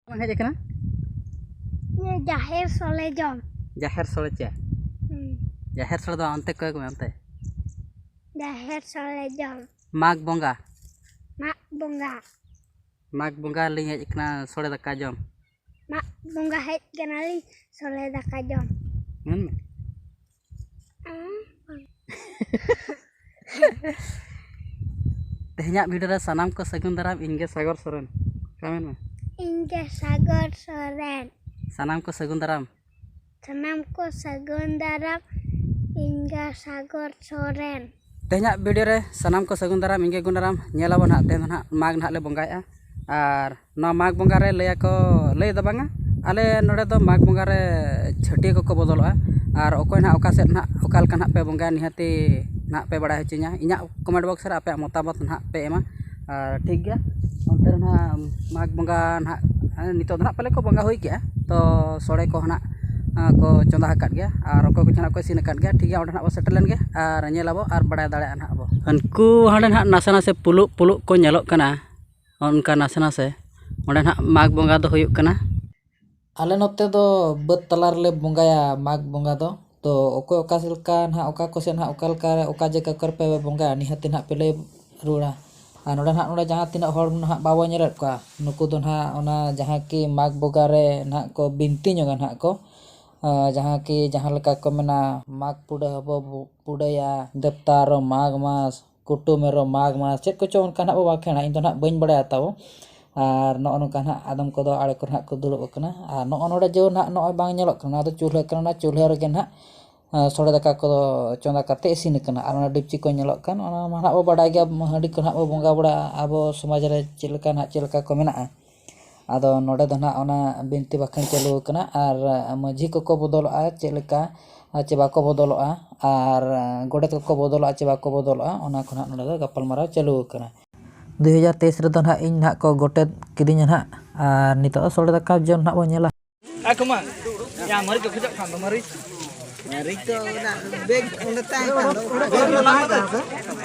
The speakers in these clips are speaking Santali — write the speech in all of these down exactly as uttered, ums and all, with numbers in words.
ᱵᱟᱝ ᱦᱮᱡ ᱟᱠᱟᱱᱟ? ᱡᱟᱦᱮᱨ ᱥᱚᱲᱮ ᱡᱚᱢ᱾ ᱡᱟᱦᱮᱨ ᱥᱚᱲᱮ ᱪᱮ? ᱦᱩᱸ᱾ ᱡᱟᱦᱮᱨ ᱥᱚᱲᱮ ᱫᱚ ᱚᱱᱛᱮ ᱠᱚᱭ ᱠᱚ ᱢᱮ, ᱚᱱᱛᱮ᱾ ᱡᱟᱦᱮᱨ ᱥᱚᱲᱮ ᱡᱚᱢ᱾ ᱢᱟᱜᱽ ᱵᱚᱸᱜᱟ᱾ ᱢᱟᱜᱽ ᱵᱚᱸᱜᱟ᱾ ᱢᱟᱜᱽ ᱵᱚᱸᱜᱟ ᱞᱤᱧ ᱦᱮᱡ ᱟᱠᱟᱱᱟ ᱥᱚᱲᱮ ᱫᱟᱠᱟ ᱡᱚᱢ᱾ ᱢᱟᱜᱽ ᱵᱚᱸᱜᱟ ᱦᱮᱡ ᱠᱟᱱᱟᱞᱤᱧ ᱥᱚᱲᱮ ᱫᱟᱠᱟ ᱡᱚᱢ᱾ ᱢᱮᱱ ᱢᱮ᱾ ᱟᱸ, ᱵᱟᱝ᱾ ᱛᱮᱦᱮᱧᱟᱜ video ᱨᱮ ᱥᱟᱱᱟᱢ ᱠᱚ ᱥᱟᱹᱜᱩᱱ ᱫᱟᱨᱟᱢ, ᱤᱧ ᱜᱮ ᱥᱟᱜᱚᱨ ᱥᱚᱨᱮᱱ᱾ ᱢᱮᱱ ᱢᱮ᱾ ᱤᱧ ᱜᱮ ᱥᱟᱜᱚᱨ ᱥᱚᱨᱮᱱ᱾ ᱥᱟᱱᱟᱢ ᱠᱚ ᱥᱟᱹᱜᱩᱱ ᱫᱟᱨᱟᱢ᱾ ᱥᱟᱱᱟᱢ ᱠᱚ ᱥᱟᱹᱜᱩᱱ ᱫᱟᱨᱟᱢ, ᱤᱧ ᱜᱮ ᱥᱟᱜᱚᱨ ᱥᱚᱨᱮᱱ᱾ ᱛᱮᱦᱮᱧᱟᱜ video ᱨᱮ ᱥᱟᱱᱟᱢ ᱠᱚ ᱥᱟᱹᱜᱩᱱ ᱫᱟᱨᱟᱢ, ᱤᱧ ᱜᱮ ᱜᱩᱱᱟᱨᱟᱢ᱾ ᱧᱮᱞ ᱟᱵᱚᱱ ᱦᱟᱸᱜ, ᱛᱮᱦᱮᱧ ᱫᱚ ᱦᱟᱸᱜ ᱢᱟᱜᱽ ᱱᱟᱦᱟᱜ ᱞᱮ ᱵᱚᱸᱜᱟᱭᱮᱫᱼᱟ᱾ ᱟᱨ ᱱᱚᱣᱟ ᱢᱟᱜᱽ ᱵᱚᱸᱜᱟ ᱨᱮ ᱞᱟᱹᱭᱟᱠᱚ, ᱞᱟᱹᱭ ᱫᱚ ᱵᱟᱝᱟ, ᱟᱞᱮ ᱱᱚᱰᱮ ᱫᱚ ᱢᱟᱜᱽ ᱵᱚᱸᱜᱟ ᱨᱮ ᱪᱷᱟᱹᱴᱭᱟᱹ ᱠᱚᱠᱚ ᱵᱚᱫᱚᱞᱚᱜᱼᱟ᱾ ᱟᱨ ᱚᱠᱚᱭ ᱱᱟᱦᱟᱜ ᱚᱠᱟ ᱥᱮᱫ ᱱᱟᱦᱟᱜ ᱚᱠᱟ ᱞᱮᱠᱟ ᱱᱟᱦᱟᱜ ᱯᱮ ᱵᱚᱸᱜᱟᱭᱟ, ᱱᱤᱦᱟᱹᱛᱤ ᱱᱟᱦᱟᱜ ᱯᱮ ᱵᱟᱲᱟᱭ ᱦᱚᱪᱚᱧᱟ᱾ ᱤᱧᱟᱹᱜ comment box ᱨᱮ ᱟᱯᱮᱭᱟᱜ ᱢᱚᱛᱟᱢᱚᱛ ᱱᱟᱦᱟᱜ ᱯᱮ ᱮᱢᱟ᱾ ᱟᱨ ᱴᱷᱤᱠ ᱜᱮᱭᱟ, ᱚᱱᱛᱮ ᱨᱮ ᱱᱟᱦᱟᱜ ᱢᱟᱜᱽ ᱵᱚᱸᱜᱟ ᱱᱟᱦᱟᱜ, ᱱᱤᱛᱚᱜ ᱫᱚ ᱱᱟᱦᱟᱜ ᱯᱟᱞᱮ ᱠᱚ ᱵᱚᱸᱜᱟ ᱦᱩᱭ ᱠᱮᱜᱼᱟ, ᱛᱚ ᱥᱚᱲᱮ ᱠᱚ ᱱᱟᱦᱟᱜ, ᱟᱸ, ᱠᱚ ᱪᱚᱸᱫᱟ ᱟᱠᱟᱫ ᱜᱮᱭᱟ ᱟᱨ ᱚᱠᱚᱭ ᱠᱚᱪᱚ ᱱᱟᱦᱟᱜ ᱠᱚ ᱤᱥᱤᱱ ᱟᱠᱟᱫ ᱜᱮᱭᱟ᱾ ᱴᱷᱤᱠ ᱜᱮᱭᱟ, ᱚᱸᱰᱮ ᱱᱟᱦᱟᱜ ᱵᱚ ᱥᱮᱴᱮᱨ ᱞᱮᱱ ᱜᱮ ᱟᱨ ᱧᱮᱞ ᱟᱵᱚ ᱟᱨ ᱵᱟᱲᱟᱭ ᱫᱟᱲᱮᱭᱟᱜᱼᱟ ᱱᱟᱦᱟᱜ ᱵᱚ᱾ ᱩᱱᱠᱩ ᱦᱟᱸᱰᱮ ᱱᱟᱦᱟᱜ ᱱᱟᱥᱮ ᱱᱟᱥᱮ ᱯᱩᱞᱩᱜ ᱯᱩᱞᱩᱜ ᱠᱚ ᱧᱮᱞᱚᱜ ᱠᱟᱱᱟ, ᱚᱱᱠᱟ ᱱᱟᱥᱮ ᱱᱟᱥᱮ᱾ ᱚᱸᱰᱮ ᱱᱟᱦᱟᱜ ᱢᱟᱜᱽ ᱵᱚᱸᱜᱟ ᱫᱚ ᱦᱩᱭᱩᱜ ᱠᱟᱱᱟ᱾ ᱟᱞᱮ ᱱᱚᱛᱮ ᱫᱚ ᱵᱟᱹᱫᱽ ᱛᱟᱞᱟ ᱨᱮᱞᱮ ᱵᱚᱸᱜᱟᱭᱟ ᱢᱟᱜᱽ ᱵᱚᱸᱜᱟ ᱫᱚ᱾ ᱛᱚ ᱚᱠᱚᱭ ᱚᱠᱟ ᱥᱮᱫ ᱞᱮᱠᱟ ᱱᱟᱦᱟᱜ, ᱚᱠᱟ ᱠᱚ ᱥᱮᱫ ᱱᱟᱦᱟᱜ, ᱚᱠᱟ ᱞᱮᱠᱟ, ᱚᱠᱟ ᱡᱟᱭᱜᱟ ᱠᱚᱨᱮ ᱯᱮ ᱵᱚᱸᱜᱟᱭᱟ, ᱱᱤᱦᱟᱹᱛ ᱱᱟᱦᱟᱜ ᱯᱮ ᱞᱟᱹᱭ ᱨᱩᱣᱟᱹᱲᱟ᱾ ᱟᱨ ᱱᱚᱰᱮ ᱱᱟᱦᱟᱜ, ᱱᱚᱰᱮ ᱡᱟᱦᱟᱸ ᱛᱤᱱᱟᱹᱜ ᱦᱚᱲ ᱱᱟᱦᱟᱜ ᱵᱟᱵᱚ ᱧᱮᱞᱮᱫ ᱠᱚᱣᱟ, ᱱᱩᱠᱩ ᱫᱚ ᱱᱟᱦᱟᱜ ᱚᱱᱟ ᱡᱟᱦᱟᱸ ᱠᱤ ᱢᱟᱜᱽ ᱵᱚᱸᱜᱟ ᱨᱮ ᱱᱟᱦᱟᱜ ᱠᱚ ᱵᱤᱱᱛᱤ ᱧᱚᱜᱟ ᱱᱟᱦᱟᱜ ᱠᱚ, ᱟᱸ, ᱡᱟᱦᱟᱸ ᱠᱤ, ᱡᱟᱦᱟᱸ ᱞᱮᱠᱟ ᱠᱚ ᱢᱮᱱᱟ, ᱢᱟᱜᱽ ᱯᱩᱰᱟᱹ ᱦᱚᱵᱚ ᱵᱩ-, ᱯᱩᱰᱟᱹᱭᱟ, ᱫᱮᱯᱛᱟ ᱟᱨᱚ ᱢᱟᱜᱽ ᱢᱟᱥ, ᱠᱩᱴᱩᱢ ᱮᱨᱚᱜ ᱢᱟᱜᱽ ᱢᱟᱥ, ᱪᱮᱫ ᱠᱚᱪᱚ ᱚᱱᱠᱟ ᱱᱟᱦᱟᱜ ᱵᱚ ᱵᱟᱠᱷᱮᱲᱟ, ᱤᱧ ᱫᱚ ᱱᱟᱦᱟᱜ ᱵᱟᱹᱧ ᱵᱟᱲᱟᱭᱟ ᱛᱟᱵᱚ᱾ ᱟᱨ ᱱᱚᱜᱼᱚ ᱱᱚᱝᱠᱟ ᱱᱟᱦᱟᱜ ᱟᱫᱚᱢ ᱠᱚᱫᱚ ᱟᱲᱮ ᱠᱚᱨᱮ ᱱᱟᱦᱟᱜ ᱠᱚ ᱫᱩᱲᱩᱵ ᱟᱠᱟᱱᱟ᱾ ᱟᱨ ᱱᱚᱜᱼᱚ ᱱᱚᱰᱮ ᱡᱮ ᱱᱟᱦᱟᱜ ᱱᱚᱜᱼᱚᱭ ᱵᱟᱝ ᱧᱮᱞᱚᱜ ᱠᱟᱱᱟ, ᱱᱚᱣᱟ ᱫᱚ ᱪᱩᱞᱦᱟᱹ ᱠᱟᱱᱟ, ᱚᱱᱟ ᱪᱩᱞᱦᱟᱹ ᱨᱮᱜᱮ ᱱᱟᱦᱟᱜ, ᱟᱸ, ᱥᱚᱲᱮ ᱫᱟᱠᱟ ᱠᱚᱫᱚ ᱪᱚᱸᱫᱟ ᱠᱟᱛᱮ ᱤᱥᱤᱱ ᱟᱠᱟᱱᱟ᱾ ᱟᱨ ᱚᱱᱟ ᱰᱮᱠᱪᱤ ᱠᱚ ᱧᱮᱞᱚᱜ ᱠᱟᱱ, ᱚᱱᱟ ᱢᱟ ᱱᱟᱦᱟᱜ ᱵᱚ ᱵᱟᱰᱟᱭ ᱜᱮᱭᱟ, ᱦᱟᱺᱰᱤ ᱠᱚ ᱱᱟᱦᱟᱜ ᱵᱚ ᱵᱚᱸᱜᱟ ᱵᱟᱲᱟᱜᱼᱟ, ᱟᱵᱚ ᱥᱚᱢᱟᱡᱽ ᱨᱮ ᱪᱮᱫ ᱞᱮᱠᱟ ᱱᱟᱦᱟᱜ, ᱪᱮᱫ ᱞᱮᱠᱟ ᱠᱚ ᱢᱮᱱᱟᱜᱼᱟ᱾ ᱟᱫᱚ ᱱᱚᱰᱮ ᱫᱚ ᱱᱟᱦᱟᱜ ᱚᱱᱟ ᱵᱤᱱᱛᱤ ᱵᱟᱠᱷᱮᱬ ᱪᱟᱹᱞᱩ ᱟᱠᱟᱱᱟ, ᱟᱨ ᱢᱟᱹᱡᱷᱤ ᱠᱚᱠᱚ ᱵᱚᱫᱚᱞᱚᱜᱼᱟ ᱪᱮᱫ ᱞᱮᱠᱟ, ᱟᱨ ᱪᱮ ᱵᱟᱠᱚ ᱵᱚᱫᱚᱞᱚᱜᱼᱟ, ᱟᱨ ᱜᱚᱰᱮᱛ ᱠᱚᱠᱚ ᱵᱚᱫᱚᱞᱚᱜᱼᱟ ᱪᱮ ᱵᱟᱠᱚ ᱵᱚᱫᱚᱞᱚᱜᱼᱟ, ᱚᱱᱟ ᱠᱚ ᱱᱟᱦᱟᱜ ᱱᱚᱰᱮ ᱫᱚ ᱜᱟᱯᱟᱞᱢᱟᱨᱟᱣ ᱪᱟᱹᱞᱩ ᱟᱠᱟᱱᱟ᱾ ᱫᱩᱭ ᱦᱟᱡᱟᱨ ᱛᱮᱭᱤᱥ ᱨᱮᱫᱚ ᱱᱟᱦᱟᱜ ᱤᱧ ᱱᱟᱦᱟᱜ ᱠᱚ ᱜᱚᱴᱮᱛ ᱠᱤᱫᱤᱧᱟ ᱱᱟᱦᱟᱜ, ᱟᱨ ᱱᱤᱛᱚᱜ ᱫᱚ ᱥᱚᱲᱮ ᱫᱟᱠᱟ ᱡᱚᱢ ᱱᱟᱦᱟᱜ ᱵᱚᱱ ᱧᱮᱞᱟ᱾ ᱟᱠᱚ ᱢᱟ, ᱭᱟ, ᱢᱟᱹᱨᱤᱪ ᱠᱚ ᱠᱷᱚᱡᱚᱜ ᱠᱷᱟᱱ ᱫᱚ ᱢᱟᱹᱨᱤᱪ᱾ ᱢᱟᱹᱨᱤᱪ ᱫᱚ ᱚᱱᱟ ᱵᱮᱜᱽ ᱚᱸᱰᱮ ᱛᱟᱦᱮᱸ ᱠᱟᱱ ᱫᱚ᱾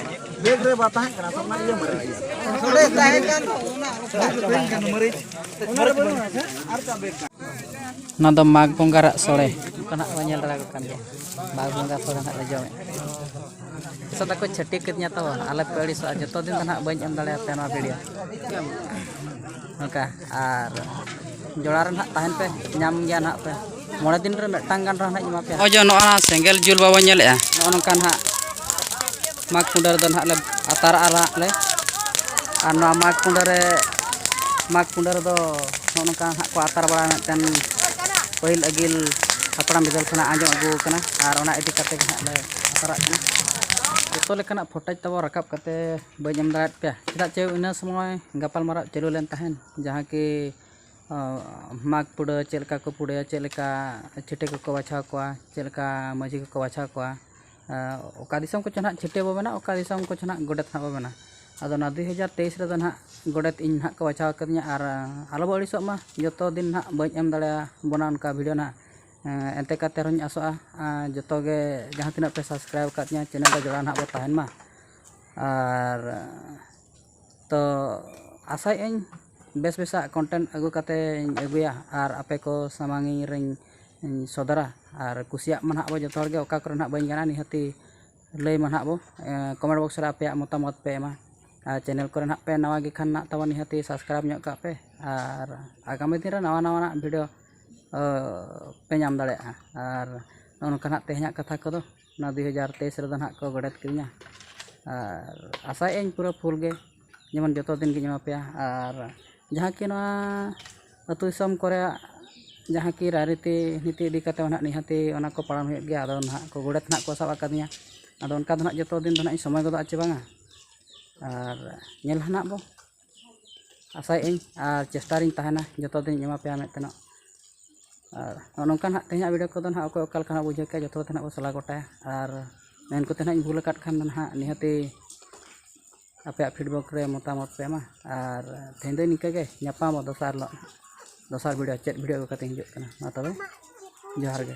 ᱵᱮᱜᱽ ᱨᱮ ᱵᱟ ᱛᱟᱦᱮᱸ ᱠᱟᱱᱟ, ᱥᱚᱵ ᱢᱟ ᱤᱭᱟᱹ ᱢᱟᱨᱮ ᱜᱮᱭᱟ᱾ ᱚᱱᱟ ᱫᱚ ᱢᱟᱜᱽ ᱵᱚᱸᱜᱟ ᱨᱟᱜ ᱥᱚᱲᱮ᱾ ᱚᱱᱠᱟᱱᱟᱜ ᱵᱚᱱ ᱧᱮᱞ ᱫᱟᱲᱮ ᱟᱠᱚ ᱠᱟᱱ ᱜᱮᱭᱟ, ᱢᱟᱜᱽ ᱵᱚᱸᱜᱟ ᱥᱚᱲᱮ ᱱᱟᱜ ᱞᱮ ᱡᱚᱢᱮᱫ᱾ ᱥᱟᱫᱟ ᱠᱚ ᱪᱷᱟᱹᱴᱤ ᱠᱟᱹᱫᱤᱧᱟ ᱛᱚ, ᱟᱞᱮ ᱯᱮ ᱟᱹᱲᱤᱥᱚᱜᱼᱟ, ᱡᱚᱛᱚ ᱫᱤᱱ ᱫᱚ ᱱᱟᱜ ᱵᱟᱹᱧ ᱮᱢ ᱫᱟᱲᱮᱭᱟᱯᱮᱭᱟ ᱱᱚᱣᱟ ᱵᱷᱤᱰᱤᱭᱳ᱾ ᱱᱚᱝᱠᱟ, ᱟᱨ ᱡᱚᱲᱟ ᱨᱮ ᱱᱟᱜ ᱛᱟᱦᱮᱱ ᱯᱮ, ᱧᱟᱢ ᱜᱮᱭᱟ ᱱᱟᱜ ᱯᱮ᱾ ᱢᱚᱬᱮ ᱫᱤᱱ ᱨᱮ ᱢᱤᱫᱴᱟᱝ ᱜᱟᱱ ᱨᱮᱦᱚᱸ ᱱᱟᱜ ᱮᱢᱟ ᱯᱮᱭᱟ᱾ ᱱᱚᱜᱼᱚᱭ ᱡᱮ ᱱᱚᱜᱼᱚ ᱱᱟ ᱥᱮᱸᱜᱮᱞ ᱡᱩᱞ ᱵᱟᱵᱚᱱ ᱧᱮᱞᱮᱜᱼᱟ, ᱱᱚᱜᱼᱚ ᱱᱚᱝᱠᱟ ᱱᱟᱜ ᱢᱟᱜᱽ ᱠᱩᱸᱰᱟᱹ ᱨᱮᱫᱚ ᱱᱟᱜ ᱞᱮ ᱟᱛᱟᱨᱟᱜᱼᱟ ᱱᱟᱜ ᱞᱮ᱾ ᱟᱨ ᱱᱚᱣᱟ ᱢᱟᱜᱽ ᱠᱩᱸᱰᱟᱹ ᱨᱮ, ᱢᱟᱜᱽ ᱠᱩᱸᱰᱟᱹ ᱨᱮᱫᱚ ᱱᱚᱜᱼᱚ ᱱᱚᱝᱠᱟ ᱱᱟᱜ ᱠᱚ ᱟᱛᱟᱨ ᱵᱟᱲᱟ, ᱢᱤᱫᱴᱮᱱ ᱯᱟᱹᱦᱤᱞ ᱟᱹᱜᱤᱞ ᱦᱟᱯᱲᱟᱢ ᱵᱤᱫᱟᱹᱞ ᱠᱷᱚᱱᱟᱜ ᱟᱸᱡᱚᱢ ᱟᱹᱜᱩ ᱟᱠᱟᱱᱟ᱾ ᱟᱨ ᱚᱱᱟ ᱤᱫᱤ ᱠᱟᱛᱮ ᱜᱮ ᱱᱟᱜ ᱞᱮ ᱟᱛᱟᱨᱟᱜ ᱠᱟᱱᱟ᱾ ᱡᱚᱛᱚ ᱞᱮᱠᱟᱱᱟᱜ ᱯᱷᱩᱴᱮᱡᱽ ᱛᱟᱵᱚ ᱨᱟᱠᱟᱵ ᱠᱟᱛᱮ ᱵᱟᱹᱧ ᱮᱢ ᱫᱟᱲᱮᱭᱟᱫ ᱯᱮᱭᱟ, ᱪᱮᱫᱟᱜ ᱪᱮ ᱤᱱᱟᱹ ᱥᱚᱢᱚᱭ ᱜᱟᱯᱟᱞᱢᱟᱨᱟᱣ ᱪᱟᱹᱞᱩ ᱞᱮᱱ ᱛᱟᱦᱮᱸᱱ, ᱡᱟᱦᱟᱸ ᱠᱤ ᱚ, ᱢᱟᱜᱽ ᱯᱩᱰᱟᱹ ᱪᱮᱫ ᱞᱮᱠᱟ ᱠᱚ ᱯᱩᱰᱟᱹᱭᱟ, ᱪᱮᱫ ᱞᱮᱠᱟ ᱪᱷᱟᱹᱴᱭᱟᱹ ᱠᱚᱠᱚ ᱵᱟᱪᱷᱟᱣ ᱠᱚᱣᱟ, ᱪᱮᱫ ᱞᱮᱠᱟ ᱢᱟᱹᱡᱷᱤ ᱠᱚᱠᱚ ᱵᱟᱪᱷᱟᱣ ᱠᱚᱣᱟ, ᱚ, ᱚᱠᱟ ᱫᱤᱥᱚᱢ ᱠᱚᱪᱚ ᱱᱟᱦᱟᱜ ᱪᱷᱟᱹᱴᱭᱟᱹ ᱵᱚ ᱢᱮᱱᱟ, ᱚᱠᱟ ᱫᱤᱥᱚᱢ ᱠᱚᱪᱚ ᱱᱟᱦᱟᱜ ᱜᱚᱰᱮᱛ ᱱᱟᱦᱟᱜ ᱵᱚ ᱢᱮᱱᱟ᱾ ᱟᱫᱚ ᱚᱱᱟ ᱫᱩᱭ ᱦᱟᱡᱟᱨ ᱛᱮᱭᱤᱥ ᱨᱮᱫᱚ ᱱᱟᱦᱟᱜ ᱜᱚᱰᱮᱛ ᱤᱧ ᱱᱟᱦᱟᱜ ᱠᱚ ᱵᱟᱪᱷᱟᱣ ᱠᱟᱫᱤᱧᱟ, ᱟᱨ, ᱟᱞᱚ ᱵᱚ ᱟᱹᱲᱤᱥᱚᱜ ᱢᱟ, ᱡᱚᱛᱚ ᱫᱤᱱ ᱱᱟᱦᱟᱜ ᱵᱟᱹᱧ ᱮᱢ ᱫᱟᱲᱮᱭᱟᱵᱚᱱᱟ ᱚᱱᱠᱟ ᱵᱷᱤᱰᱤᱭᱳ ᱱᱟᱦᱟᱜ᱾ ᱮᱱᱛᱮ ᱠᱟᱛᱮ ᱨᱮᱦᱚᱸᱧ ᱟᱥᱚᱜᱼᱟ, ᱡᱚᱛᱚ ᱜᱮ ᱡᱟᱦᱟᱸ ᱛᱤᱱᱟᱹᱜ ᱯᱮ ᱥᱟᱵᱥᱠᱨᱟᱭᱤᱵᱽ ᱟᱠᱟᱫᱤᱧᱟ, ᱪᱮᱱᱮᱞ ᱨᱮ ᱡᱚᱲᱟᱣ ᱱᱟᱦᱟᱜ ᱵᱚ ᱛᱟᱦᱮᱱ ᱢᱟ᱾ ᱟᱨ ᱛᱚ ᱟᱥᱟᱭᱮᱫ ᱟᱹᱧ ᱵᱮᱥ ᱵᱮᱥᱟᱜ ᱠᱚᱱᱴᱮᱱᱴ ᱟᱹᱜᱩ ᱠᱟᱛᱮᱧ ᱟᱹᱜᱩᱭᱟ ᱟᱨ ᱟᱯᱮ ᱠᱚ ᱥᱟᱢᱟᱝ ᱨᱮᱧ ᱥᱚᱫᱚᱨᱟ᱾ ᱟᱨ ᱠᱩᱥᱤᱭᱟᱜ ᱢᱟ ᱱᱟᱦᱟᱜ ᱵᱚ ᱡᱚᱛᱚ ᱦᱚᱲ ᱜᱮ, ᱚᱠᱟ ᱠᱚᱨᱮ ᱱᱟᱦᱟᱜ ᱵᱟᱹᱧ ᱜᱟᱱᱟ, ᱱᱤᱦᱟᱹᱛᱤ ᱞᱟᱹᱭ ᱢᱟ ᱱᱟᱦᱟᱜ ᱵᱚ, ᱮ, ᱠᱚᱢᱮᱱᱴ ᱵᱚᱠᱥ ᱨᱮ ᱟᱯᱮᱭᱟᱜ ᱢᱚᱛᱟᱢᱚᱛ ᱯᱮ ᱮᱢᱟ᱾ ᱟᱨ ᱪᱮᱱᱮᱞ ᱠᱚᱨᱮ ᱱᱟᱦᱟᱜ ᱯᱮ ᱱᱟᱣᱟ ᱜᱮ ᱠᱷᱟᱱ ᱱᱟᱦᱟᱜ ᱛᱟᱵᱚ, ᱱᱤᱦᱟᱹᱛᱤ ᱥᱟᱵᱥᱠᱨᱟᱭᱤᱵᱽ ᱧᱚᱜ ᱠᱟᱜ ᱯᱮ᱾ ᱟᱨ ᱟᱜᱟᱢᱤ ᱫᱤᱱ ᱨᱮ ᱱᱟᱣᱟ ᱱᱟᱣᱟᱱᱟᱜ ᱵᱷᱤᱰᱤᱭᱳ, ᱮ, ᱯᱮ ᱧᱟᱢ ᱫᱟᱲᱮᱭᱟᱜᱼᱟ᱾ ᱟᱨ ᱱᱚᱜᱼᱚ ᱱᱚᱝᱠᱟ ᱱᱟᱦᱟᱜ ᱛᱮᱦᱮᱧᱟᱜ ᱠᱟᱛᱷᱟ ᱠᱚᱫᱚ᱾ ᱚᱱᱟ ᱫᱩᱭ ᱦᱟᱡᱟᱨ ᱛᱮᱭᱤᱥ ᱨᱮᱫᱚ ᱱᱟᱦᱟᱜ ᱠᱚ ᱜᱚᱰᱮᱛ ᱠᱤᱫᱤᱧᱟ᱾ ᱟᱨ ᱟᱥᱟᱭᱮᱫ ᱟᱹᱧ ᱯᱩᱨᱟᱹ ᱯᱷᱩᱞ ᱜᱮ, ᱡᱮᱢᱚᱱ ᱡᱚᱛᱚ ᱫᱤᱱ ᱜᱤᱧ ᱮᱢᱟ ᱯᱮᱭᱟ᱾ ᱟᱨ ᱡᱟᱦᱟᱸ ᱠᱤ ᱱᱚᱣᱟ ᱟᱹᱛᱩ ᱫᱤᱥᱚᱢ ᱠᱚᱨᱮ ᱡᱟᱦᱟᱸ ᱠᱤ ᱨᱟᱭᱨᱤᱛᱤ ᱱᱤᱛᱤ ᱤᱫᱤ ᱠᱟᱛᱮ ᱦᱚᱸ ᱱᱟᱦᱟᱜ ᱱᱤᱦᱟᱹᱛᱤ ᱚᱱᱟ ᱠᱚ ᱯᱟᱞᱚᱱ ᱦᱩᱭᱩᱜ ᱜᱮᱭᱟ᱾ ᱟᱫᱚ ᱱᱟᱦᱟᱜ ᱠᱚ ᱜᱚᱰᱮᱛ ᱱᱟᱦᱟᱜ ᱠᱚ ᱥᱟᱵ ᱟᱠᱟᱫᱤᱧᱟ, ᱟᱫᱚ ᱚᱱᱠᱟ ᱫᱚ ᱱᱟᱦᱟᱜ ᱡᱚᱛᱚ ᱫᱤᱱ ᱫᱚ ᱱᱟᱦᱟᱜ ᱤᱧ ᱥᱚᱢᱚᱭ ᱜᱚᱫᱚᱜᱼᱟ ᱪᱮ ᱵᱟᱝᱟ? ᱟᱨ ᱧᱮᱞ ᱦᱟᱱᱟᱜ ᱵᱚ, ᱟᱥᱟᱭᱮᱫ ᱟᱹᱧ ᱟᱨ ᱪᱮᱥᱴᱟ ᱨᱤᱧ ᱛᱟᱦᱮᱱᱟ ᱡᱚᱛᱚ ᱫᱤᱱ ᱤᱧ ᱮᱢᱟ ᱯᱮᱭᱟ ᱢᱮᱱᱛᱮ ᱱᱟᱜ᱾ ᱟᱨ ᱱᱚᱜᱼᱚ ᱱᱚᱝᱠᱟ ᱱᱟᱦᱟᱜ ᱛᱮᱦᱮᱧᱟᱜ ᱵᱷᱤᱰᱤᱭᱳ ᱠᱚᱫᱚ ᱱᱟᱦᱟᱜ ᱚᱠᱚᱭ ᱚᱠᱟ ᱞᱮᱠᱟ ᱱᱟᱦᱟᱜ ᱵᱩᱡᱷᱟᱹᱣ ᱠᱮᱜᱼᱟ, ᱡᱚᱛᱚ ᱦᱚᱲ ᱛᱮ ᱱᱟᱦᱟᱜ ᱵᱚ ᱥᱟᱞᱟ ᱜᱚᱴᱟᱭᱟ᱾ ᱟᱨ ᱢᱮᱱ ᱠᱚᱛᱮ ᱱᱟᱦᱟᱜ ᱤᱧ ᱵᱷᱩᱞ ᱟᱠᱟᱫ ᱠᱷᱟᱱ ᱫᱚ ᱱᱟᱦᱟᱜ ᱱᱤᱦᱟᱹᱛᱤ ᱟᱯᱮᱭᱟᱜ ᱯᱷᱤᱰᱵᱮᱠ ᱨᱮ ᱢᱚᱛᱟᱢᱚᱛ ᱯᱮ ᱮᱢᱟ᱾ ᱟᱨ ᱛᱮᱦᱮᱧ ᱫᱚ ᱱᱤᱝᱠᱟᱹ ᱜᱮ, ᱧᱟᱯᱟᱢᱚᱜ ᱫᱚᱥᱟᱨ ᱦᱤᱞᱳᱜ, ᱫᱚᱥᱟᱨ ᱵᱷᱤᱰᱤᱭᱳ, ᱪᱮᱫ ᱵᱷᱤᱰᱤᱭᱳ ᱟᱹᱜᱩ ᱠᱟᱛᱮᱧ ᱦᱤᱡᱩᱜ ᱠᱟᱱᱟ᱾ ᱢᱟ ᱛᱚᱵᱮ, ᱡᱚᱦᱟᱨ ᱜᱮ᱾